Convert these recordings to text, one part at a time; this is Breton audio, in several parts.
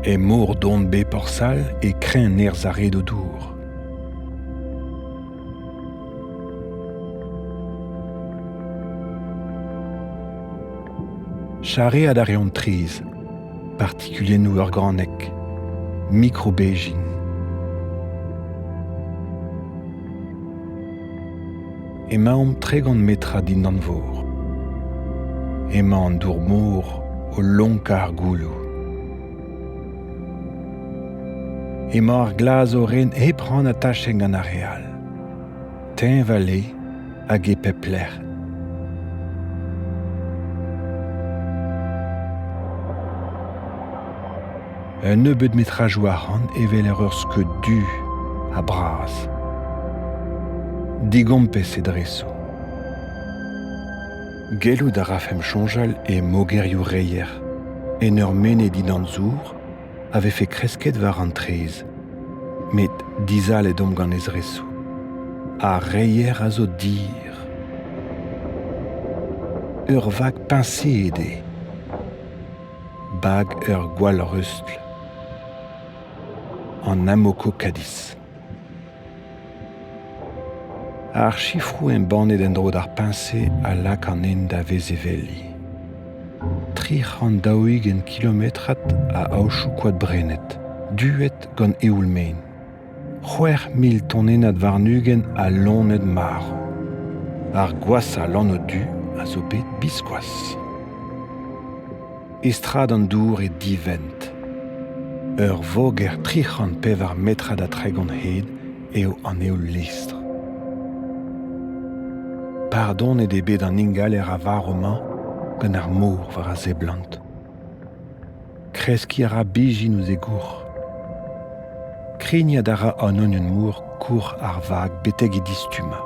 E mor don bep ur sal e kreñv nerzh ar redoù-dour. Chareat a reont traezh, partikulennoù organek, mikrobezhin. Emaomp 30 metrad dindan vor. Emañ an dour-mor o lonkañ ar gouloù. Emañ ar glaz o ren hep rannañ tachenn gant ar re all. Teñval eo hag e pep lec'h. Un nebeud metrajoù arc'hant evel ur skeud du ha bras. Digompez e dresoù. Gellout a rafemp soñjal e mogerioù reier, en ur menez dindan zour a vefe kresket war an traezh. Met dizalet omp gant e zresoù. Ar reier a zo dir. Ur vag peñseet eo. Bag ur gwall-reustl. An Amoco Cadiz. Ar sifroù embannet en-dro d'ar peñse a lak an hent da vezevelliñ. 340 kilometrad a aochoù koad brenet, duet gant eoul-maen. 6000 tonennad warn-ugent a loened marv. Ar gwashañ lanv du a zo bet biskoazh. E strad an dour e divent. Ur voger 304 metrad ha 30 hed eo an eoul-listr. Pardonet eo bet an ingaler a varv-mañ gant ar mor war a seblant. Kreskiñ a ra bezhin ouzh e gourc'h. Krignat a ra an ognon-mor kouc'h ar vag betek he distummañ.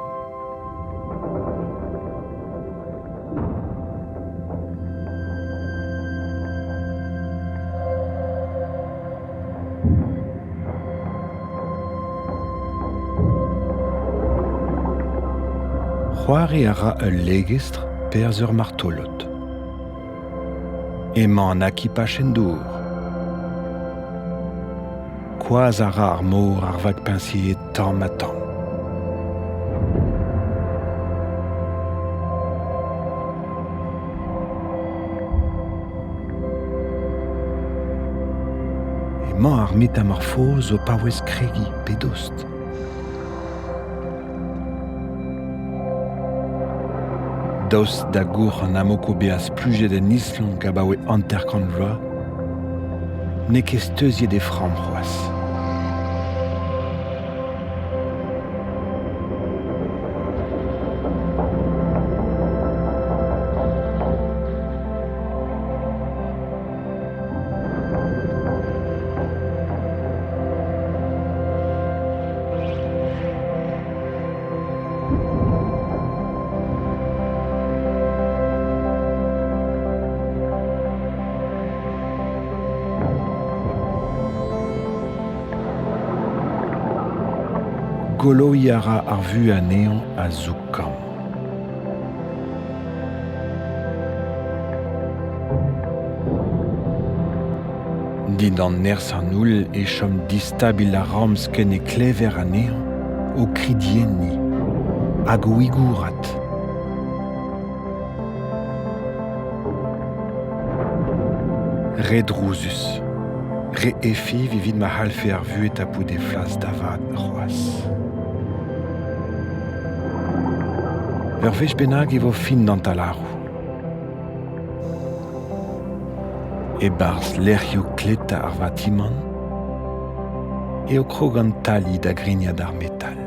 C'hoari a ra ul legestr perzh ur martolod. Emañ an akipaj en dour. Koazhañ a ra ar mor ar vag peñseet tamm-ha-tamm. Emañ ar metamorfoz o paouez kregiñ pe dost. Daoust da gourc'h an Amoco bezañ splujet en islonk abaoe 50 vloaz, n'eo ket steuziet e framm c'hoazh. Goloiñ a ra ar vuhez anezhañ a zoug-kamm. Dindan nerzh an houl e chom distabil ar ramz ken e klever anezhañ o kridienniñ hag o wigourat. Re drouzus, re efiv evit ma c'hallfe ar vuhez tapout he flas da vat c'hoazh. Ur wech bennak e vo fin d'an talaroù. E-barzh lec'hioù kletañ ar vatimant eo krog an tali da grignat ar metal.